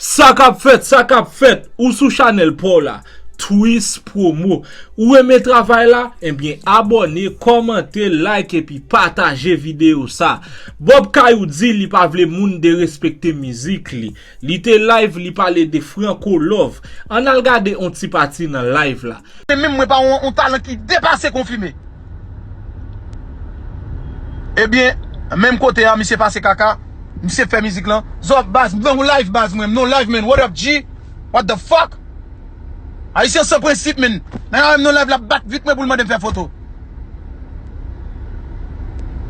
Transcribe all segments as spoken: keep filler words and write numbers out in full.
Sa k ap fèt, sa k ap fèt, ou sou chanèl pa w la, Twist Promo. Ou renmen travay la? Ebyen, abòne, kòmante, like epi pataje videyo sa. Bob Kayou di li pa vle moun derespekte mizik li. Li te live, li pale de Franco Love. Ann al gade on ti pati nan live la. E menm mwen pa yon, yon talan ki depase konfime. Ebyen, menm kote a, misye pase kaka, misye fè mizik lan. Zòf baz, m nan live baz mwen, m nan live man, what up G? What the fuck? Ayisyen san prensip man. Nèg la menm nan live l ap bat vit mwen pou l mande m fè foto.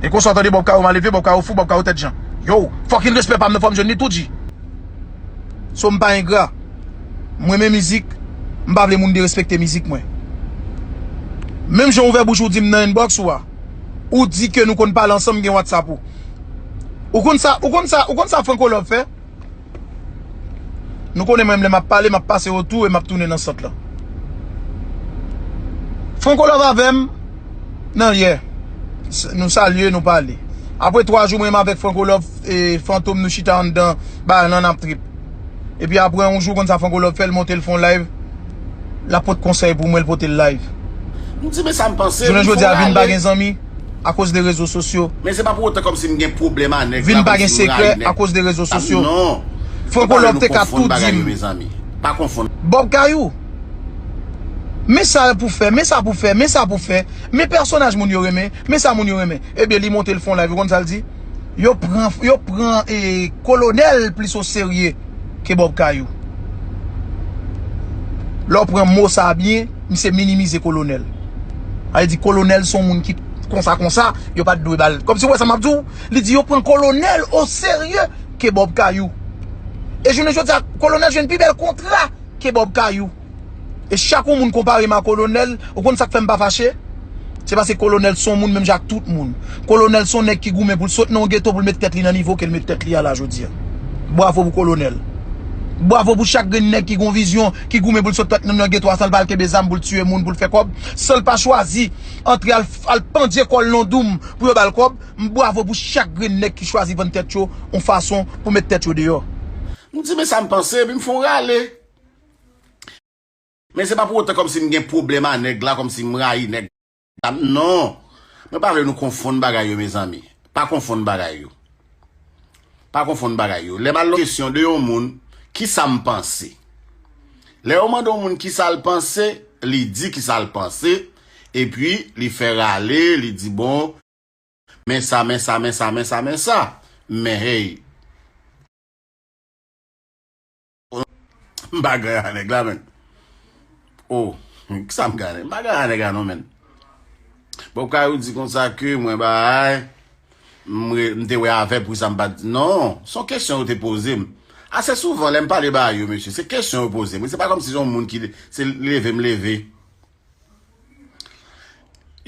E konsa w tande Bob Kayou malelve, Bob Kayou fou, Bob Kayou tèt jan. Yo, fucking respè pa m nan fò m jwenn li tou G. So m pa engra. M renmen mizik, m pa vle moun derespekte mizik mwen. Menm jan w ouvè bouch ou di m nan inbox ou a, ou di ke nou konn pale ansanm, m gen WhatsApp ou. Ou konn sa, ou konn sa, ou konn sa Franco Love fè? Nou konnen mwen menm lè m ap pale, m ap pase otou e m ap tounen nan sant lan. Franco Love avè m nan yè. S- Nou salye, nou pale. Apre twa jou, mwen menm avèk Franco Love e Fantom, nou chita anndan bagay lan, n ap trip. Epi apre yon jou, konn sa Franco Love fè, l monte, l fè yon live. L ap pote konsèy pou mwen, l pote l live. M di, men sa m panse, Jounen jodi a, vin pa gen zanmi akoz de rezo sosyo. Men se pa pou otan kòmsi m gen pwoblèm a nèg la, kòmsi m rayi nèg. Vin pa gen sekrè akoz de rezo sosyo. Non. Franco Love te ka tou di m. Pa konfonn bagay yo, mezanmi. Pa konfonn. Bob Kayou. Men sa pou fè, men sa pou fè, men sa pou fè. Men pèsonaj moun yo renmen, men sa moun yo renmen. Ebyen, li monte, l fè yon live, ou konn sa l di? Yo pran, yo pran e, Kolonèl plis oserye ke Bob Kayou. Lè w pran mo sa a byen, misye minimize Kolonèl. Sa vle di Kolonèl se yon moun ki konsa konsa, yo pa t dwe ba l. Kòmsi w wè sa m ap di w, li di yo pran Kolonèl oserye ke Bob Kayou. E jounen jodi a, Kolonèl jwenn pi bèl kontra ke Bob Kayou. E chak yon moun konpare m a Kolonèl, ou konn sa k fè m pa fache? Se paske Kolonèl se yon moun menm jan ak tout moun. Kolonèl se yon nèg ki goumen pou l sot nan yon geto pou l met tèt li nan nivo ke l met tèt li a la jodi a. Bwavo pou Kolonèl. Bwavo pou chak grenn nèg ki gon vizyon, ki goumen pou l sot tèt nan, nan geto a san l pa al kenbe zam pou l tiye moun, pou l fè kòb, san l pa chwazi antre al, al pandye kò l nan doum pou yo ba l kòb. M bwavo pou chak grenn nèg ki chwazi vann tèt yo yon fason pou met tèt yo deyò. M di, men sa m panse, epi m fè yon rale. Men se pa pou otan kòmsi m gen pwoblèm a nèg la, kòmsi m rayi nèg la. Non. Mwen pa vle nou konfonn bagay yo, mezanmi. Pa konfonn bagay yo. Pa konfonn bagay yo. Lè m al nan kesyon de yon moun, kisa m panse? Lè yo mande yon moun kisa l panse, li di kisa l panse, epi li fè rale, li di, bon, men sa, men sa, men sa, men sa, men sa. Men hey. M pa ganyan a nèg la, men. Oh, kisa m ganyan? M pa ganyan a nèg la, non, men. Bob Kayou di konsa ke mwen bay, m re- m te wè avè l, poukisa m pa t di. Non, se yon kesyon yo te poze m. Ase souvan, lè m pale bagay yo, mesye, se kesyon yo poze m. Se pa kòmsi se yon moun ki se leve m leve.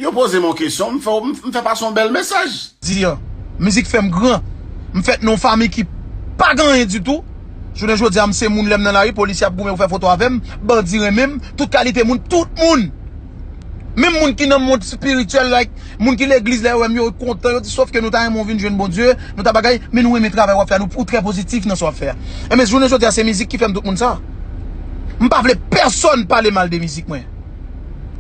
Yo poze m yon kesyon, m fè, m, m fè pase yon bèl mesaj. Di an, mizik fè m gran. M fèt nan yon fanmi ki pa gen anyen ditou. Jounen jodi a, m se moun lè m nan lari, polisye ap goumen pou fè foto avè m, bandi renmen m, tout kalite moun, tout moun. Menm moun ki nan mond espirityèl, like, moun ki legliz, lè yo wè m, yo kontan, yo di, sòf ke nou ta renmen w vin jwenn Bondye, nou ta bagay, men nou renmen travay w ap fè a, nou, ou trè pozitif nan sa w ap fè a. Enben, jounen jodi a, se mizik ki fè m tout moun sa. M pa vle pèsonn pale mal de mizik mwen.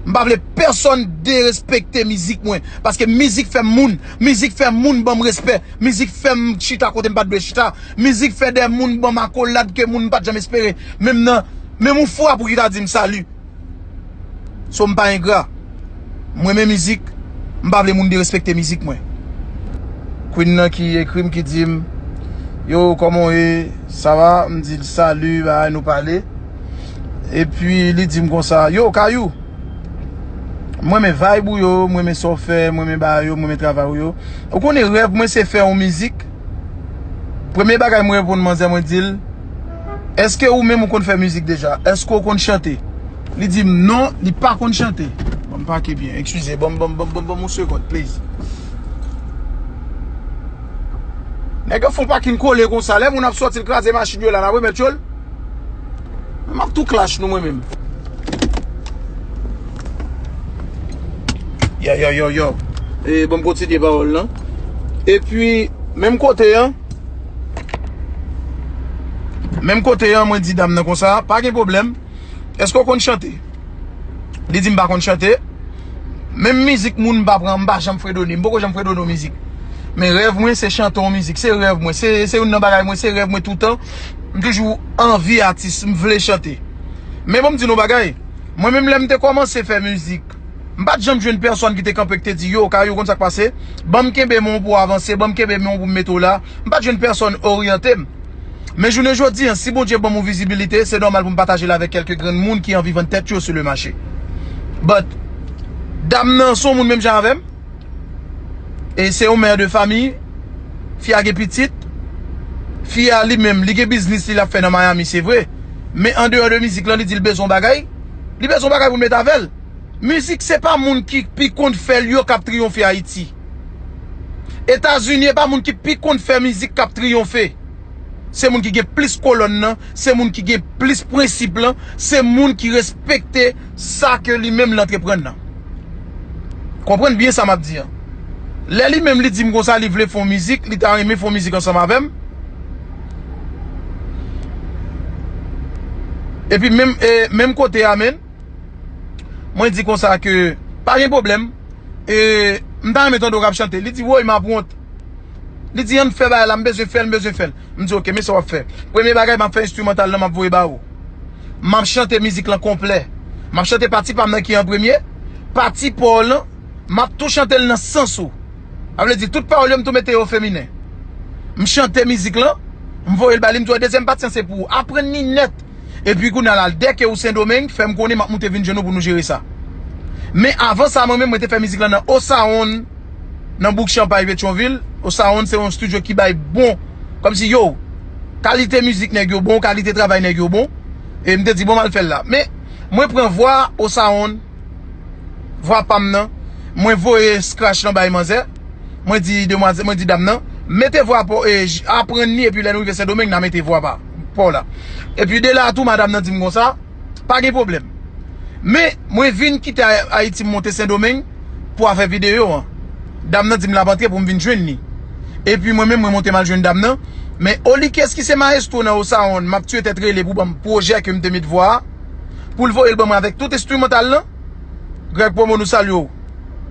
M pa vle pèsonn derespekte mizik mwen. Paske mizik fè m moun. Mizik fè moun ban m respè. Mizik fè m chita kote m pa t dwe chita. Mizik fè de moun ban m akolad ke moun m pa t janm espere. Menm nan, menm yon fwa pou ki ta di m sali. So m pa engra. M renmen mizik. M pa vle moun derespekte mizik mwen. Queen nan ki ekri m, ki di m, yo, kòman w ye? Sa va? M di l, sali, bagay, nou pale. Epi li di m konsa, yo, Kayou, m renmen vibe ou yo, m renmen sa w fè, m renmen bagay yo, m renmen travay ou yo. Ou konnen rèv mwen se fè yon mizik. Premye bagay mwen reponn manzè, mwen di l, èske ou menm ou konn fè mizik deja? Èske ou konn chante? Li di m non, li pa konn chante. Ban m pake byen, eskize, ban m, ban m, ban m, ban m, ban m yon segond, please. Nèg yo fè yon pakin kole konsa, lè moun ap sòti l kraze machin yo la, n ap remèt yo l. M ap tou klash nou mwen menm. Yo, yo, yo, yo. E, ban m kontinye pawòl lan. Epi, menm kote an, Menm kote an, mwen di dam nan konsa, pa gen pwoblèm. Èske w konn chante? Li di m pa konn chante. Menm mizik moun m pa pran, m pa janm fredone, m poko janm fredone yon mizik. Men rèv mwen se chante yon mizik, se rèv mwen, se, se youn nan bagay mwen, se rèv mwen toutan. M toujou anvi atis, m vle chante. Men bon, m di nou bagay, mwen menm lè m te kòmanse fè mizik, m pa t janm jwenn pèsòn ki te kanpe ki te di, yo, Kayou, konn sa k pase, ban m kenbe men w pou w avanse, ban m kenbe men w pou m mete w la. M pa t jwenn pèsòn oryante m. Men jounen jodi an, si Bondye ban m yon vizibilite, se nòmal pou m pataje l avèk kèlke grenn moun ki anvi vann tèt yo sou le mache. But, dam nan se yon moun menm jan avè m. E se yon mè de fanmi. Fi a gen pitit. Fi a li menm, li gen biznis li l ap fè nan Miami, se vre. Men andeyò de mizik lan, li di l bezwen yon bagay. Li bezwen yon bagay pou l met avè l. Mizik se pa moun ki pi konn fè l yo k ap triyonfe Ayiti. Etazini, e pa moun ki pi konn fè mizik k ap triyonfe. Se moun ki gen plis kolòn nan, se moun ki gen plis prensip lan, se moun ki respekte sa ke li menm l antreprann nan. Konprann byen sa m ap di an. Lè li menm li di m konsa li vle fè yon mizik, li ta renmen fè yon mizik ansanm avè m. Epi menm, e, menm kote a menm, mwen di konsa ke pa gen pwoblèm. E, m ta renmen tande w k ap chante. Li di, woy, m ap wont. Li di, ann fè bagay la, m bezwen fè l, m bezwen fè l. M di, oke, men sa w ap fè. Premye bagay, m ap fè enstrimantal lan, m ap voye ba ou. M ap chante mizik lan konplè. M ap chante pati pa m nan ki an premye. Pati pa w lan, m ap tou chante l nan sans ou. Sa vle di, tout pawòl yo, m tou mete yo feminen. M chante mizik lan, m voye l ba li, m di, dezyèm pati an se pou ou. Aprann li nèt. Epi kounye a la, dèke ou Sendomeng, fè m konnen, m ap moute vin jwenn ou pou nou jere sa. Men avan sa, mwen menm, mwen te fè mizik lan nan Osaonn, nan Bouk Chanpay, Petyonvil. Osaonn se yon estidyo ki bay bon, kòmsi yo, kalite mizik nèg yo bon, kalite travay nèg yo bon. E m te di, bon, m al fè l la. Men, mwen pran vwa Osaonn, vwa pa m nan, mwen voye scratch lan bay manzè. Mwen di demwazèl, mwen di dam nan, mete vwa pa w, e, j-, aprann li, epi lè nou rive Sendomeng, n a mete vwa pa, pa w la. Epi de la tou, madanm nan di m konsa, pa gen pwoblèm. Men, mwen vin kite Ay-, Ayiti, m monte Sendomeng pou afè videyo an. Dam nan di m l ap antre pou m vin jwenn li. Epi mwen menm, mwen monte m al jwenn dam nan. Men Olikes ki se mayestwo nan Osaonn, m ap tiye tèt rele pou ban m pwojè ke m te met vwa a, pou l voye l ban mwen avèk tout enstrimantal lan. Greg Promo, nou salye w.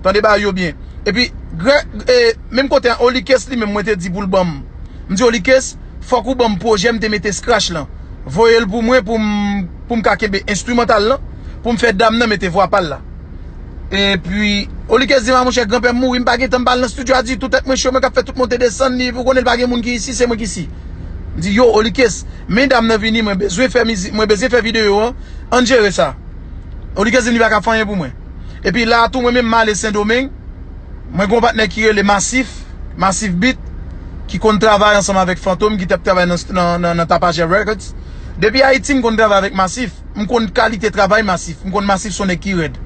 Tande bagay yo byen. Epi, Greg, e, menm kote an, Olikes li menm, mwen te di pou l ban m. M di, Olikes, fòk ou ban m pwojè m te mete scratch lan. Voye l pou mwen, pou m, pou m ka kenbe enstrimantal lan, pou m fè dam nan mete vwa pa l la. Epi, Olikes di m, a monchè, granpè m mouri, m pa gen tan, m pa al nan estidyo a ditou, tèt mwen cho, mwen k ap fè tout monte desann li, epi ou konnen l pa gen moun ki isi, se mwen ki isi. M di, yo, Olikes, men dam nan vini, mwen bezwen fè mizik, mwen bezwen fè videyo an, ann jere sa. Olikes di m li pa ka fè anyen pou mwen. Epi la tou, mwen menm, m ale Sendomeng, mwen gen yon patnè ki rele Masif, Masif Beat, ki konn travay ansanm avèk Fantom, ki t ap travay nan, nan, nan, nan Tapajè Records. Depi Ayiti, m konn travay avèk Masif. M konn kalite travay Masif. M konn Masif se yon nèg ki rèd.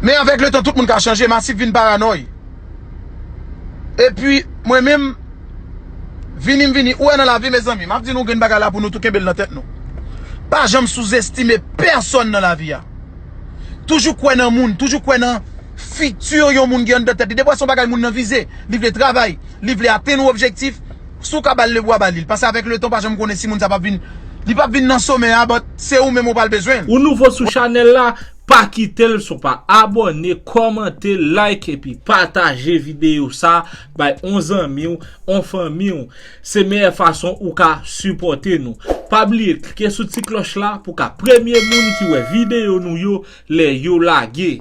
Men avèk letan, tout moun ka chanje. Masif vin paranòy. Epi, mwen menm, vini m vini. Ou wè nan lavi, mezanmi, m ap di nou grenn bagay la pou nou tou kenbe l nan tèt nou. Pa janm souzestime pèsòn nan lavi a. Toujou kwè nan moun, toujou kwè nan fiti yon moun gen anndan tèt li. Depwa se yon bagay moun nan vize, li vle travay, li vle atenn yon objektif, si w ka ba l lebwa, ba li l. Paske avèk letan, w pa janm konnen si moun sa p ap vin, li p ap vin nan somè a, but se ou menm ou pral bezwen l. Ou nouvo sou chanèl la, pa kite l san w pa abòne, kòmante, like epi pataje videyo sa bay on zanmi w, on fanmi w. Se meyè fason ou ka sipòte nou. Pa bliye klike sou ti klòch la pou w ka premye moun ki wè videyo nou yo lè yo lage.